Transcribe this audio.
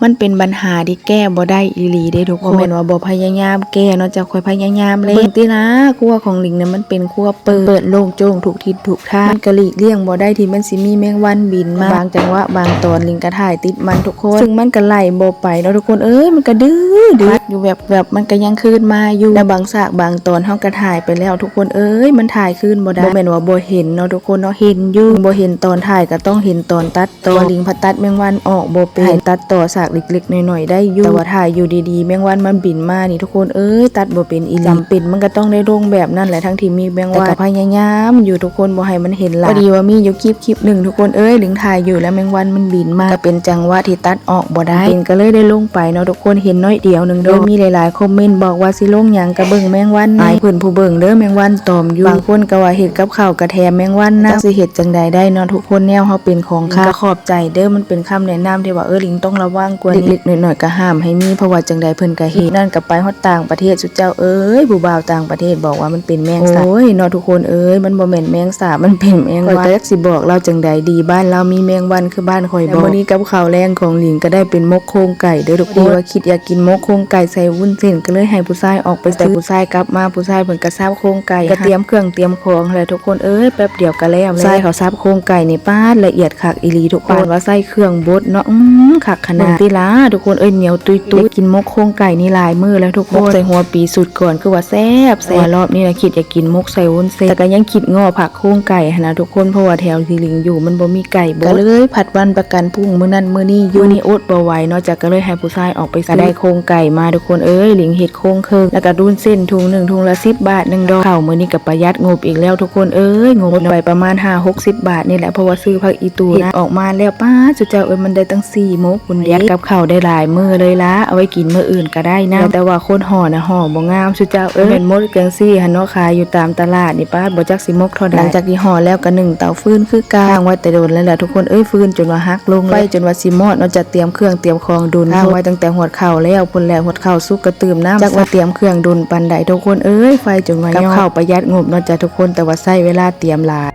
ມັນເປັນບັນຫາທີ່ແກ້ບໍ່ໄດ້ອີ່ຫຼີເດ້ທຸກຄົນ. ບໍ່ແມ່ນວ່າບໍ່ພະຍາຍາມແກ້ເນາະ ຈະຂ້ອຍພະຍາຍາມແລ້ວ. ເບິ່ງຕິລະ ຄົວຂອງລິງນະ ມັນເປັນຄົວເປີດ ໂລ່ງໂຈ້ງທຸກທິດທຸກທາງ ມັນກະຫຼີກລ່ຽງບໍ່ໄດ້ທີ່ມັນຊິມີແມງວັນບິນມາ. ບາງຈັງຫວະບາງຕອນ ລິງກະຖ່າຍຕິດມັນທຸກຄົນ ຊຶ່ງມັນກະໄລ່ບໍ່ໄປເນາະທຸກຄົນເອີຍ. ມັນກະດື້ ດື້ຢູ່ແວບໆ ມັນກະຍັງຄືນມາຢູ່ ແລະບາງສາກບາງຕອນເຮົາກະຖ່າຍໄປແລ້ວທຸກຄົນເອີຍ ມັນຖ່າຍຄືນບໍ່ໄດ້. ບໍ່ແມ່ນວ່າບໍ່ເຫັນເນາະທຸກຄົນເນາະ ເຫັນຢູ່ ບໍ່ເຫັນຕອນຖ່າຍ ກະຕ້ອງເຫັນຕອນຕັດ ຕອນລິງພັດຕັດແມງວັນອອກບໍ່ເປັນ ໃຫ້ຕັດຕໍ່ສາກເລັກໆ ໜ້ອຍໆ ໄດ້ຢູ່ ແຕ່ວ່າຖ້າຢູ່ດີໆ ແມງວັນມັນບິນມານີ້ທຸກຄົນເອີຍ ຕັດບໍ່ເປັນອີ່ຫຼີ. ຈຳເປັນມັນກະຕ້ອງໄດ້ລົງແບບນັ້ນແຫຼະ ທັງທີ່ມີແມງວັນ ແຕ່ກະພະຍາຍາມຢູ່ທຸກຄົນ ບໍ່ໃຫ້ມັນເຫັນຫຼາຍ. ພໍດີວ່າມີຢູ່ຄລິບຄລິບໜຶ່ງທຸກຄົນເອີຍ ລິງຖ່າຍຢູ່ແລ້ວແມງວັນມັນບິນມາ ກະເປັນຈັງຫວະທີ່ຕັດອອກບໍ່ໄດ້ ລິງກະເລີຍໄດ້ລົງໄປເນາະທຸກຄົນ. ເຫັນໜ້ອຍດຽວໜຶ່ງເດີ ມີຫຼາຍໆ ຄອມເມັນບອກວ່າຊິລົງຫຍັງ ກະເບິ່ງແມງວັນແດ່ ອາຍເພິ່ນຜູ້ເບິ່ງເດີ ແມງວັນຕອມຢູ່. ບາງຄົນກະວ່າເຮັດກັບເຂົ້າກະແຖມແມງວັນນຳ ຈັກຊິເຮັດຈັ່ງໃດໄດ້ເນາະທຸກຄົນ ແນວເຮົາເປັນຂອງຄາວ. ກະຂອບໃຈເດີ ມັນເປັນຄຳແນະນຳທີ່ວ່າ ເອີ ລິງຕ້ອງລະວັງກວ່ານີ້ ເລັກໆ ໜ້ອຍໆ ກະຫ້າມໃຫ້ມີ ເພາະວ່າຈັ່ງໃດເພິ່ນກະເຮັດ. ນັ້ນກະໄປຮອດຕ່າງປະເທດ ຊຸມເຈົ້າເອີຍ ຜູ້ບ່າວຕ່າງປະເທດບອກວ່າມັນເປັນແມງສາບ. ໂອ້ຍເນາະທຸກຄົນເອີຍ ມັນບໍ່ແມ່ນແມງສາບ ມັນເປັນແມງວັນ. ຂ້ອຍກະຈັກຊິບອກລາວຈັ່ງໃດດີ ບ້ານລາວມີແມງວັນຄືບ້ານຂ້ອຍບໍ່? ແລະມື້ນີ້ກັບເຂົ້າແລງຂອງລິງກະໄດ້ເປັນໝົກໂຄງໄກ່ເດີທຸກຄົນ ພໍດີວ່າຄິດຢາກກິນໝົກໂຄງໄກ່ໃສ່ວຸ້ນເສັ້ນ ກະເລີຍໃຫ້ຜູ້ຊາຍອອກໄປຊື້ ແຕ່ຜູ້ຊາຍກັບມາ ຜູ້ຊາຍເພິ່ນກະສັບໂຄງໄກ່ ກະຕຽມເຄື່ອງຕຽມຂອງແຫຼະທຸກຄົນເອີຍ ແປັບດຽວກະແລ້ວແລ້ວ. ຜູ້ຊາຍເຂົາສັບໂຄງໄກ່ນີ້ ປາດ ລະອຽດຄັກອີ່ຫຼີທຸກຄົນ ປານວ່າໃຊ້ເຄື່ອງບົດເນາະ ອືມ ຄັກຂະໜາດ. ເບິ່ງຕິລະທຸກຄົນເອີຍ ໜຽວຕຸ້ຍໆ. ໄດ້ກິນໝົກໂຄງໄກ່ນີ້ຫຼາຍມື້ແລ້ວທຸກຄົນ ໝົກໃສ່ຫົວປີສຸດກ່ອນ ຄືວ່າແຊບໆ. ແຕ່ວ່າຮອບນີ້ນະ ຄິດຢາກກິນໝົກໃສ່ວຸ້ນເສັ້ນ ແຕ່ກະຍັງຄິດງໍຜັກໂຄງໄກ່ຫັ້ນນະທຸກຄົນ ເພາະວ່າແຖວທີ່ລິງຢູ່ມັນບໍ່ມີໄກ່ບົດ ກະເລີຍຜັດວັນປະກັນພຸ້ງມື້ນັ້ນມື້ນີ້ຢູ່. ມື້ນີ້ອົດບໍ່ໄຫວເນາະ ຈະກະເລີຍໃຫ້ຜູ້ຊາຍອອກໄປຊື້ ກະໄດ້ໂຄງໄກ່ມາທຸກຄົນເອີຍ. ລິງເຮັດໂຄງເຄິ່ງ ແລ້ວກະວຸ້ນເສັ້ນຖົງໜຶ່ງ ຖົງລະສິບບາດໜຶ່ງດອກ. ເຂົ້າມື້ນີ້ກະປະຢັດງົບອີກແລ້ວທຸກຄົນເອີຍ ງົບໄປປະມານຫ້າຫົກສິບບາດນີ້ແຫຼະ ເພາະວ່າຊື້ຜັກອີຕູນຳ. ເຮັດອອກມາແລ້ວ ປາດ ຊຸມເຈົ້າເອີຍ ມັນໄດ້ຕັ້ງສີ່ໝົກພຸ້ນເດ້ ປະຢັດກັບເຂົ້າໄດ້ຫຼາຍມື້ເລີຍລະ ເອົາໄວ້ກິນມື້ອື່ນກະໄດ້ນຳ. ແຕ່ວ່າຄົນຫໍ່ນະຫໍ່ບໍ່ງາມ ຊຸມເຈົ້າເອີຍ ແມ່ນໝົກຈັ່ງຊີ້ຫັ້ນເນາະ ຂາຍຢູ່ຕາມຕະຫຼາດນີ້ ປາດ ບໍ່ຈັກຊິໝົກເທົ່າໃດ. ຫຼັງຈາກທີ່ຫໍ່ແລ້ວກະໜຶ້ງເຕົາຟືນຄືເກົ່າ ຄ້າງໄວ້ແຕ່ດົນແລ້ວແຫຼະທຸກຄົນເອີຍ ຟືນຈົນວ່າຫັກລົງ ໄຟຈົນວ່າຊິມອດເນາະ ຈະຕຽມເຄື່ອງຕຽມຂອງດົນ ຄ້າງໄວ້ຕັ້ງແຕ່ຮອດເຂົ້າແລ້ວພຸ້ນແຫຼະ ຮອດເຂົ້າສຸກກະຕື່ມນ້ຳ ຈັກວ່າຕຽມເຄື່ອງດົນປານໃດທຸກຄົນເອີຍ ໄຟຈົນວ່າຍອດ. ກັບເຂົ້າປະຢັດງົບເນາະ ທຸກຄົນ ແຕ່ວ່າໃຊ້ເວລາຕຽມຫຼາຍ.